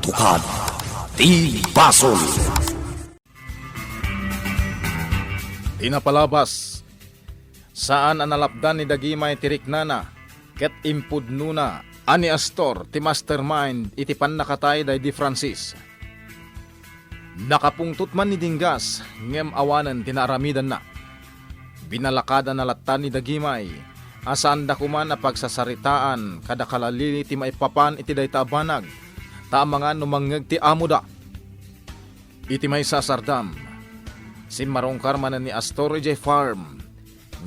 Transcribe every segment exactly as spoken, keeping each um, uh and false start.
Katukad ti basol. Ti napalabas, saan a nalapdan ni Dagimay ti riknana, ket impudnona a ni Astor ti mastermind iti pannakatay daydi Francis. Nakapungtot man ni Dingas, ngem awanen ti naaramidanna. Binalakadana latta ni Dagimay a saanda koman a pagsasaritaan kada kalalili ti maipapan iti dayta a banag, ta amangan no mangngeg ti amoda. Iti maysa a sardam, simmarungkar manen ni Astor idiay farm,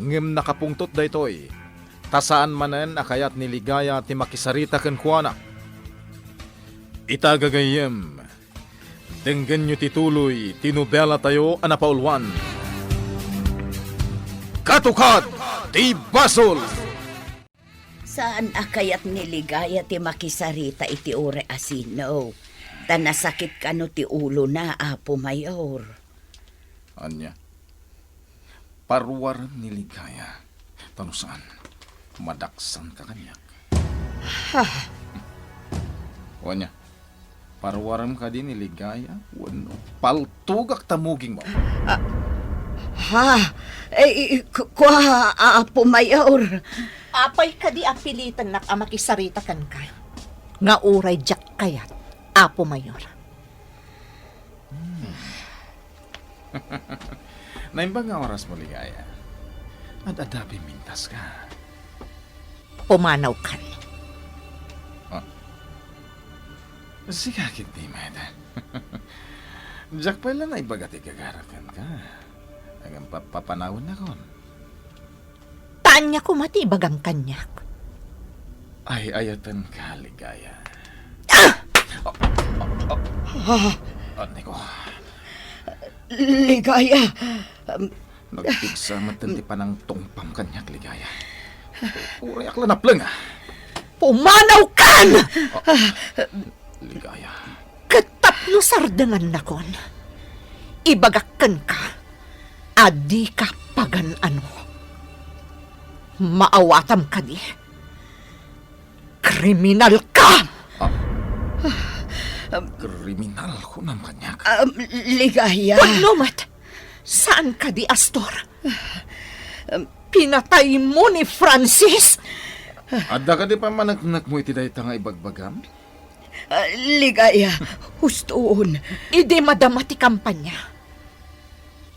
ngem nakapungtot daytoy, ta saan manen a kayat ni Ligaya ti makisarita kenkuana. Ita gagayyem, denggenyo ti tuloy ti nobelatayo a napauluan. Katukad ti basol! Saan a kayat ni Ligaya ti makisarita iti uray a sino, ta nasakit kano ti ulona, Apo Mayor. Ania? Paruarem ni Ligaya. Ta no saan, madaksanka kaniak. Ha? O ania? Paruarem kadi ni Ligaya wenno paltogak ta mugingmo? Ah, ha? Eh, i-, ku-, kua, Apo Mayor. Apay kadi a pilitennak a makisarita kenka? Nga uray diak kayat, Apo Mayor. Hmm. Naimbag nga orasmo, Ligaya. Ad-adda pimintaska. Pumanawkan. Ah. Sika ketdi met. Diak pay la naibaga ti gagarak kenka. Ngem pa-, papanawennakon. Ta ania koma ti ibagam kaniak? Ay-ayatenka, Ligaya. Ah! Oh, oh, oh. Ah! Aniko? Ligaya. Nagpigsa met ti panangtungpam kaniak, Ligaya. Uray ak la naplenga. Pumanawkan! Ah, Ligaya. Ket tapno sardengannakon, ibagak kenka a dika pagan-ano. Maawatam kadi. Kriminalka! Ah. Kriminal, kunam kaniak? Um, Ligaya. Wenno met, saan kadi, Astor? Um, pinataymo ni Francis? Adda kadi pammaneknekmo iti dayta nga ibagbagam? Ah, Ligaya, hustoon. Idi madama ti kampanya,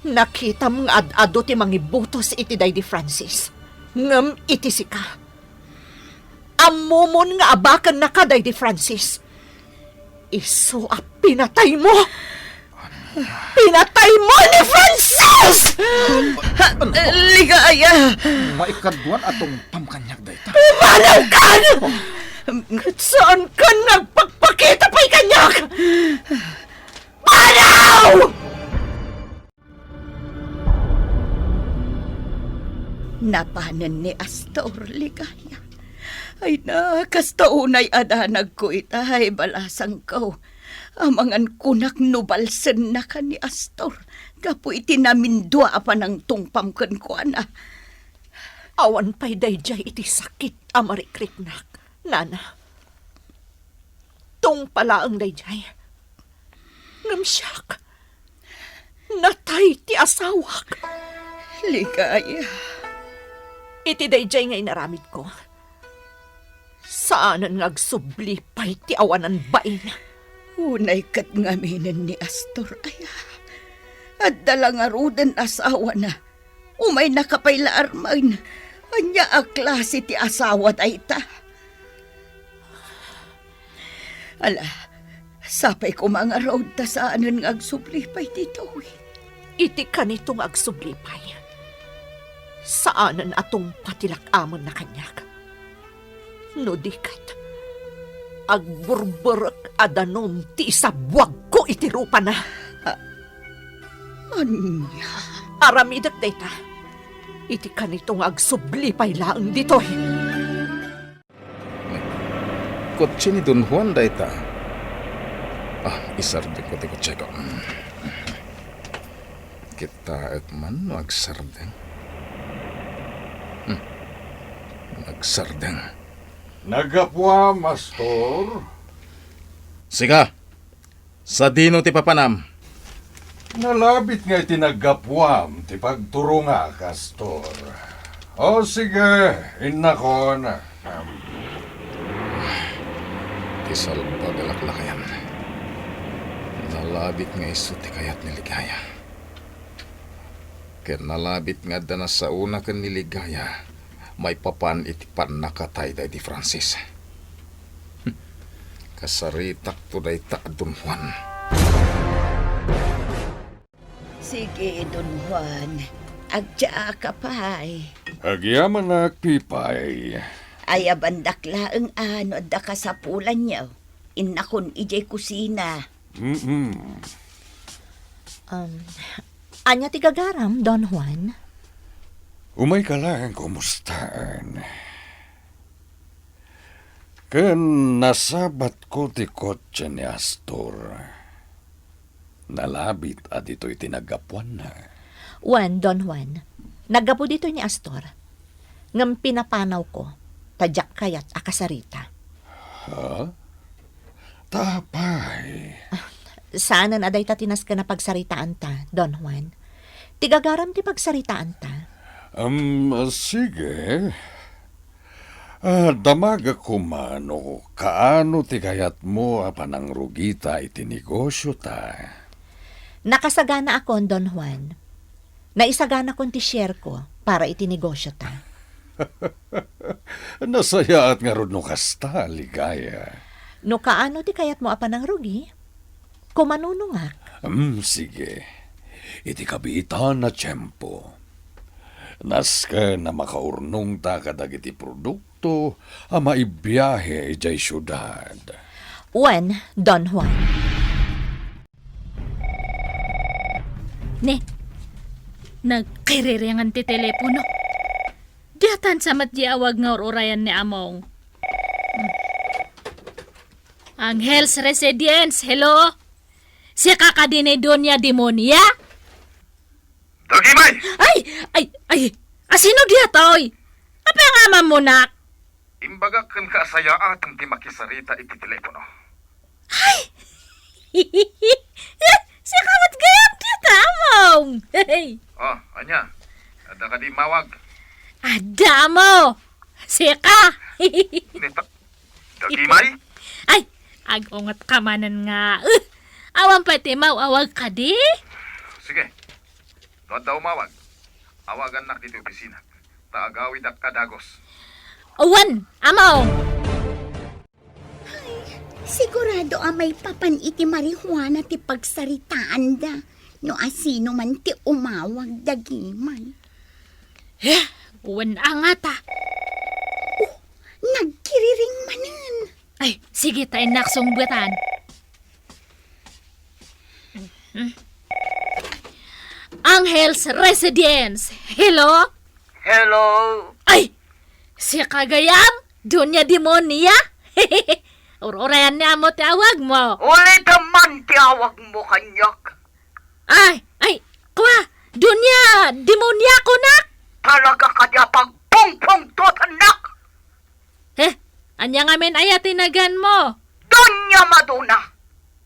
nakitam nga ad-adu ti mangibutos iti daydi Francis. Ngem iti sika, ammomon nga abakennaka daydi Francis. Isu a pinataymo! Pinataymo ni Francis! Ligaya! Maikaduan a tungpam kaniak dayta. Pumanawkan! Ket saankan nga agpakpakita pay kaniak! Panaw! Napanen ni Astor, Ligaya. Ay na, kasta unay a danagko itay, balasangko. Amangan kunak no balsennaka ni Astor gapu iti namindua a panangtungpam kenkuana. Awan pay daydiay iti sakit a marikriknak, nana. Tungpa laeng daydiay. Ngem siak, natay ti asawak. Ligaya. Iti daydiay nga inaramidko, saanen nga agsubli pay ti awanan bain. Unay ket ngaminen ni Astor aya. Adda la ngaruden asawana. Umaynaka pay la armen. Ania a klase ti asawa dayta? Ala, sapay koma ngarud ta saanen nga agsubli pay ditoy. Iti kanito nga agsubli pay, saanen a tungpa ti lak-amenna kaniak. No di ket, agburburek a danum ti isabuagko iti rupana. A-, ania? Aramidek dayta. Iti kanito nga agsubli pay laeng ditoy. Kotse ni Don Juan dayta. Ah, isardengko ti kotseko. Kitaek man no agsardeng. Hmm. Agsardeng. Naggapuam, Astor? Sika, Sadino ti papanam? Nalabit nga iti naggapuam ti pagturongak, Astor. O sige, innakon. Ti salbag a laklakayan. Nalabit nga isu ti kayat ni Ligaya. Ken nalabit nga adda nasaona ken ni Ligaya maipapan iti pannakatay daydi Francis. Kasaritakto dayta a Don Juan. Sige, Don Juan. Agdiaaka pay. Agyamanak, Pipay. Ayabandak laeng a no adda kasapulanyo. Innakon idiay kusina. Mm-mm. Um, ania ti gagaram, Don Juan? Umayka laeng kumustaen. Ken nasabatko ti kotse ni Astor. Nalabit a ditoy ti naggapuanna. Wen, Don Juan, naggapu ditoy ni Astor. Ngem pinapanawko, ta diak kayat a kasarita. Ha? Ta apay? Saanen a dayta ti nasken a pagsaritaanta, Don Juan. Ti gagaram ti pagsaritaanta. Um, sige. Ah, damaga koma no kaano ti kayatmo a panangrugita iti negosiota. Nakasaganaakon, Don Juan. Naisaganakon ti share ko para iti negosiota. Nasayaat ngarud no kasta, Ligaya. No kaano ti kayatmo a panangrugi, kumanunongak. Hmm, sige. Iti kabiitan a tiempo, nasken a makaurnongta kadagiti produkto a maibiahe idiay siudad. Wen, Don Juan. Ne, nagkiriringan ti telepono. Diatan sa met di awag nga ur-urayan ni Among. Angel's Residence, hello? Sika kadi ni Doña Demonia? Dagimay! Ay! Ay! Ay! Asino diatoy? Apay nga amammonak? Imbagak ken kasayaatan ti makisarita iti telepono. Ay! Sika met gayam dita, Among! Hey! Oh, ania? Adda kadi mawag? Adda, Amo! Sika! Neta, dagimay? Ay! Ag-unget ka manen nga, eh! Awan pay ti maw-awag kadi? Sige. No adda umawag, awagannak ditoy opisina, ta agawidak a dagus. Wen, Among! Ay, sigurado a maipapan iti marijuana ti pagsaritaanda no asino man ti umawag dagimay. Eh, wen a ngata. Oh, nagkiriring manen. Ay, sige ta innak sungbetan. Angel's Residence. Hello? Hello? Ay! Sika gayam? Doña Demonia? Ur-urayan ni Amo ti awagmo. Ulitem man ti awagmo kaniak. Ay, ay, kua, Doña Demonia kunak? Talaga kadi a pagpungpungtotennak? Eh, ania ngamin aya ti naganmo? Doña Madonna!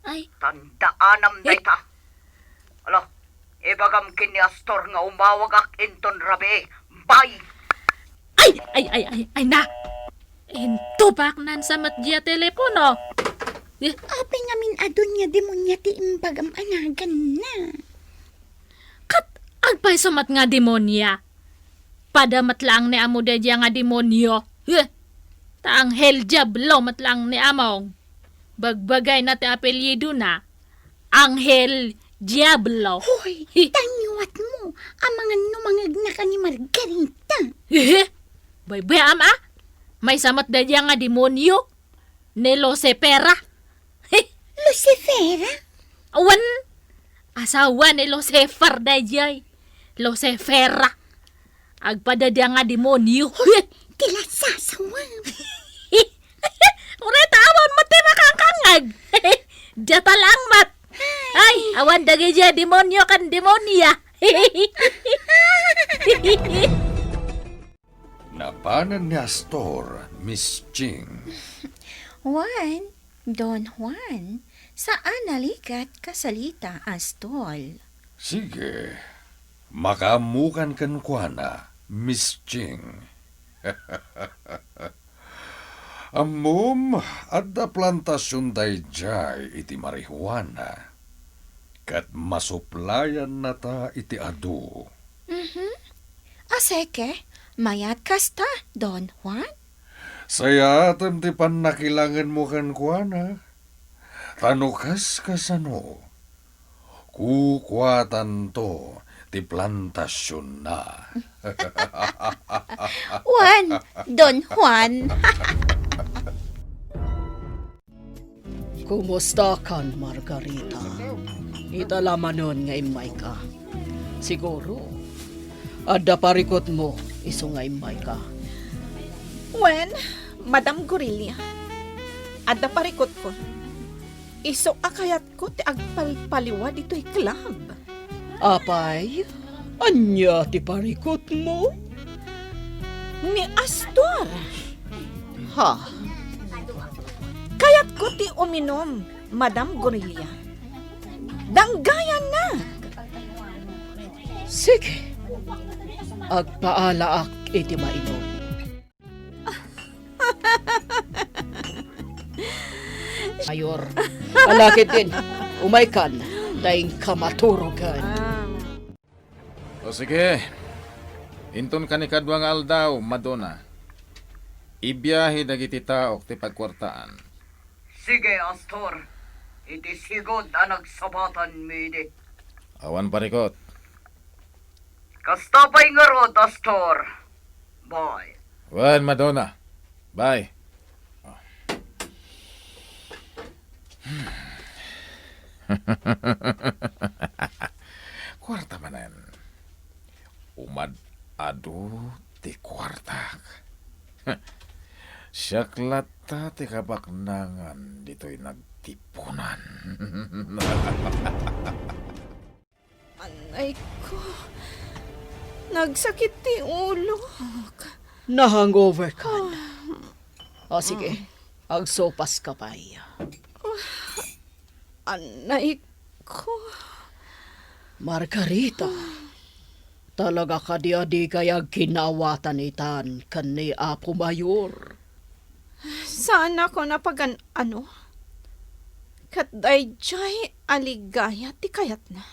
Ay. Tandaanam dayta. Ala, ibagam ken ni Astor nga umawagak inton rabii. Bye! Ay, ay, ay, ay, ay na! Intubaknan sa met diay telepono. Eh, apay ngamin a Doña Demonia ti imbagam a naganna? Ket agpayso met nga demonia? Pada met laeng ni Amo daydiay nga demonio. Heh! Ta anghel diablo met laeng ni Among. Bagbagayna ti apelyidona. Anghel Diablo. Hoy, hi- tanyuatmo. Amangan no mangegnaka ni Margarita. Hehe. Bay-, bay-am a? Maysa met daydiay nga demonio. Ni Lucifera. Lucifera? Awan. Asawa ni Lucifer daydiay. Lucifera. Agpadaydiay nga demonio. Hoy, ti lasasawa. Uray ta awan met ti makangkangag. Diay ta laeng met. Ay, awan dagiti demonio ken demonia. Napanen ni Astor, Miss Ching. Juan, Don Juan, Saan a liket kasalita, Astol. Sige, makaammokan kenkuana, Miss Ching. Ammom, adda plantasion daydiay iti marijuana, ket masuplayanna ta iti adu. Mhm. Aseke, mayat kasta, Don Juan? Sayatem ti pannakilangenmo kenkuana. Ta no kaskasano, kukuatanto ti plantasionna. Wen, Don Juan. Kumustakan, Margarita? Ita la manen nga immayka. Siguro, adda parikutmo isu nga immayka. Wen, Madam Gorilla, adda parikutko. Isu a kayatko ti agpalpaliwa ditoy club. Apay, ania ti parikutmo? Ni Astor. Ha? Kayatko ti uminum, Madam Gorilla. Danggayanna. Sige. Agpaalaak iti mainum. Mayor, ala ketdin, umaykan, ta inka maturogen. Ah. O sige, inton kanikadua nga aldaw, Madonna, ibiahe dagiti taok ti pagkuartaan. Sige, Astor, iti sigud a nagsabatan mi idi. Awan parikut. Kasta pay ngarud, Astor. Bye. Wen, Madonna. Bye. Oh. Kuarta manen. Umad-adu ti kuartak. Siak latta ti kabaknangan ditoy nagtipunan. Anay ko, nagsakit ti ulok. Na-hangover ka. Ah. O, sige. Mm. Agsopas ka pay. Anay ko. Margarita, talaga kadi a dikay agkinaawatan itan ken ni Apo Mayor? Saanakon a pagan-ano? Ket daydiay a ligaya ti kayatna.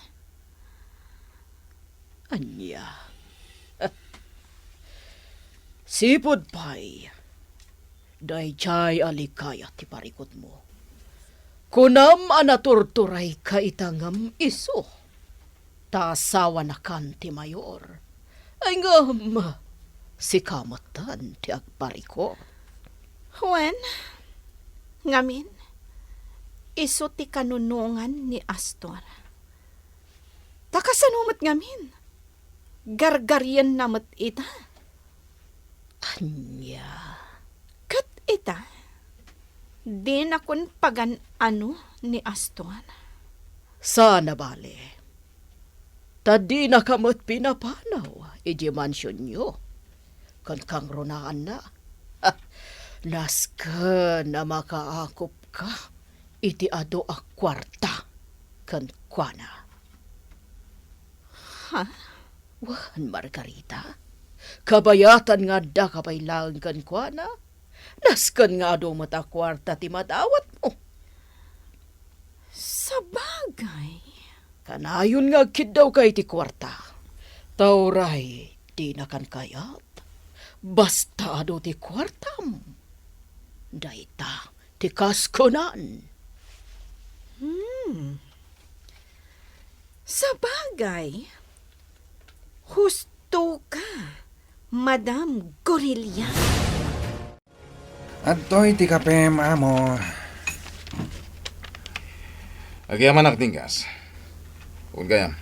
Ania? Sipud pay, daydiay a ligaya ti parikutmo. Kunam a naturturayka ita ngem isu, ta asawanakan ti mayor. Ay ngem, sika metten ti agparikut. Wen, ngamin, isu ti kanunongan ni Astor. Ta kasano met ngamin? Gargarienna met ita. Ania? Ket ita, dinakon pagan-ano ni Astor. Saan a bale. Ta dinaka met pinapanaw idiay mansionyo ken kangrunaanna. Nasken a makaakupka iti adu a kuarta kenkuana. Ha? Wen, Margarita, kabayatan nga addaka pay laeng kenkuana. Nasken nga adu met a kuarta ti madawatmo. Sabagay. Kanayon nga agkiddawka iti kuarta. Ta uray dinakan kayat, basta adu ti kuartam. Dayta ti kaskunan. Hmm. Sabagay, husto ka, Madam Gorilla. Adtoy ti kapem, amo. Agyamanak ti inggas. Wen gayam,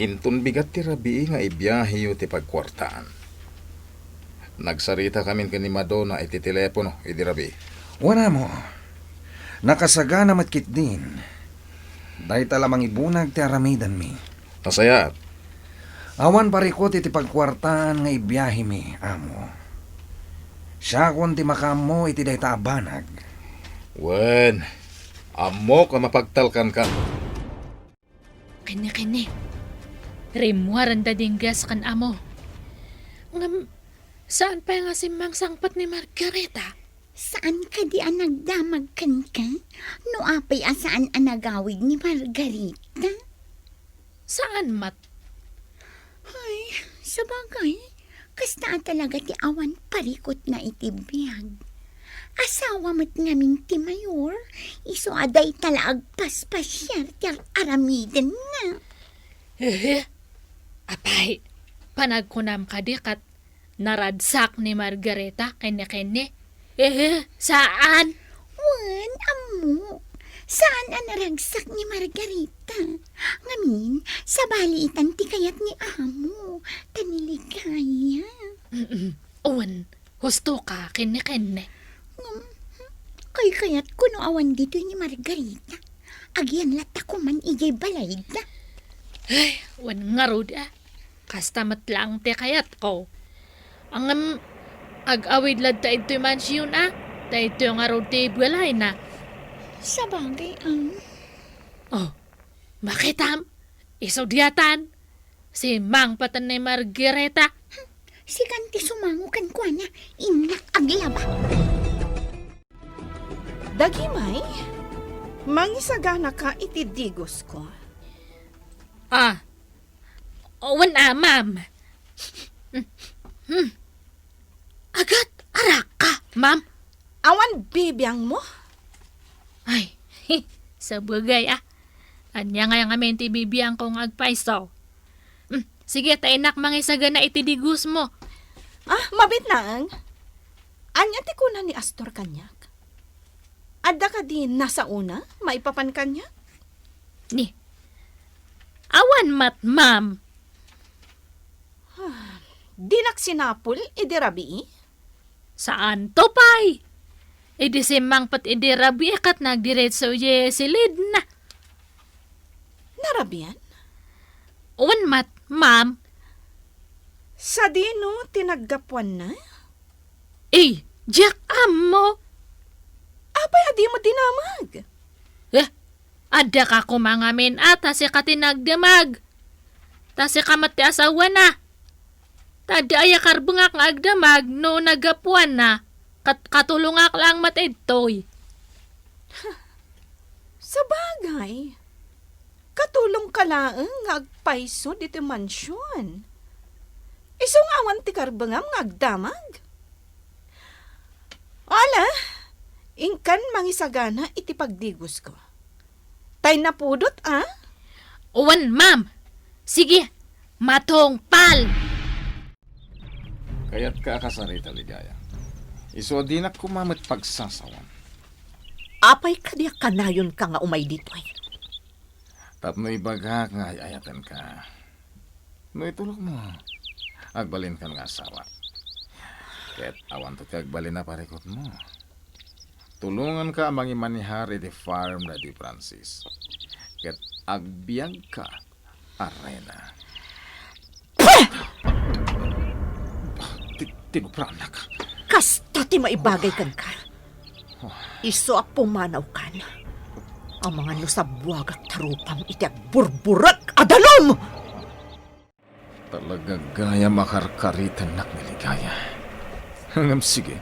inton bigat ti rabii nga ibiaheyo ti pagkuartaan. Nagsaritakamin ken ni Madonna iti telepono idi rabii. Wen, amo. Nakasagana met ketdin. Dayta la mangibunag ti aramidenmi. Nasayaat. Awan parikut iti pagkuartaan nga ibiahemi, amo. Siakon ti makaammo iti dayta a banag. Wen, Ammok a mapagtalkanka. Kenne, kenne. Rimmuaranda dinggas ken amo. Ngem, saan pay nga simmangsangpet ni Margarita? Saan kadi a nagdamag kenka? No apay a saan a nagawid ni Margarita? Saan met? Ay, sabagay, kasta a talaga ti awan parikutna iti biag. Asawa met ngamin ti mayor, isu a dayta la agpaspasiar ti ar-aramidenna. Ehe, apay, panagkunam kadi ket naragsak ni Margarita kenni-kenni? Ehe, saan. Wen, ammok. Saan a naragsak ni Margarita. Ngamin, sabali itan ti kayat ni amo, ta ni Ligaya. Mm-mm. Wen, husto ka kenni-kenni. Ngem, kaykayatko no awan ditoy ni Margarita. Agiyan latta koman idiay balayda. Ay, wen ngarud, a. Kasta met laeng ti kayatko. Ngem, ag-awid latta idtoy mansion, a. Ta idtoy ngarud ti balayna. Sabagay, a. Oh, makitam? Isu diatan. Simmangpeten ni Margarita. Sikan ti sumango kenkuana, innak aglaba. Dagimay, mangisaganaka iti digosko. Ah, wen a, ma'am. Hmm. Agat, araka, ma'am. Awan bibiangmo? Ay, sabagay, a. Ania ngay ngamin ti bibiangko nga agpayso? Hmm, sige, ta innak mangisagana iti digosmo. Ah, mabiit laeng. Ania ti kuna ni Astor kaniak? Adda kadi nasaona maipapan kaniak? Ni, awan met, ma'am. Ah, dinak sinapul idi rabii? Saanto pay. Idi simmangpet idi rabii ket nagdiretso idiay silidna. Narabian? Wen met, ma'am. Sadino ti naggapuanna? Ey, diak ammo. Apay a dimo dinamag? Eh, adda ka koma ngamin a ta sika ti nagdamag. Ta sika met ti asawana. Ta adda aya karbengak nga agdamag no naggapuanna, ket katulongak laeng met idtoy. Sabagay, katulongka laeng nga agpayso ditoy mansion. Isu nga awan ti karbengam nga agdamag. Ala, inkan mangisagana iti pagdigosko. Tay napudot, a? Wen, ma'am. Sige, matungpal. Kayatka a kasarita, Ligaya. Isu a dinak koma met pagsasawan. Apay kadi a kanayonka nga umay ditoy? Tapno ibagak nga ay-ayatenka. No itulokmo, agbalinkan nga asawa. Ket awanto ti agbalin a parikutmo. Tulonganka a mangimanihar iti farm da Di Francis. Ket agbiagka a reyna. Bah! Ti-, tinupranak. Kasta ti maibagay kenka. Isu a pumanawkan. Amangan no sabuagak ta rupam iti agburburek a danum! Talaga gayam a karkaritennak ni Ligaya. Ngem sige.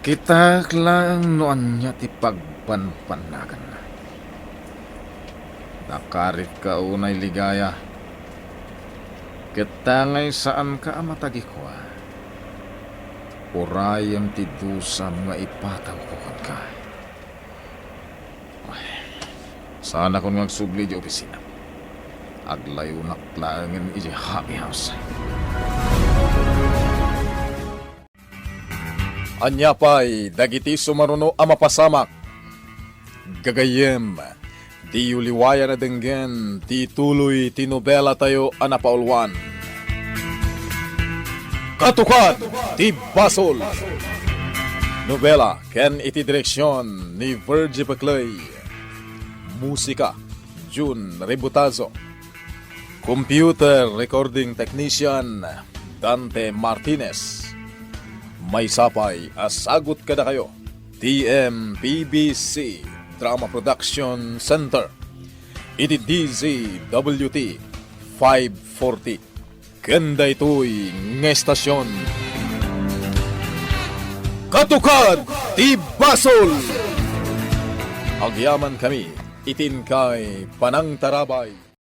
Kitaek laeng no ania ti pagpanpannaganna. Nakaritka unay, Ligaya. Ket ta ngay saanka a matagikua, urayem ti dusam nga ipatawko kenka. Ay, saanakon nga agsubli idiay opisina. Aglayonak laengen idiay happy house. Ania pay dagiti sumaruno a mapasamak? Gagayyem, diyo liwayan a denggen ti tuloy ti nobelatayo a napauluan. Katukad ti Basol. Nobela ken iti direksion ni Virgie Peclay. Musika, Jun Ributazo. Computer Recording Technician, Dante Martinez. Maysa pay a sagut kadakayo ti M P B C. Drama Production Center iti D Z W T five forty. Ken daytoy nga estasion, Katukad ti Basol. Agyamankami iti inkay panangtarabay.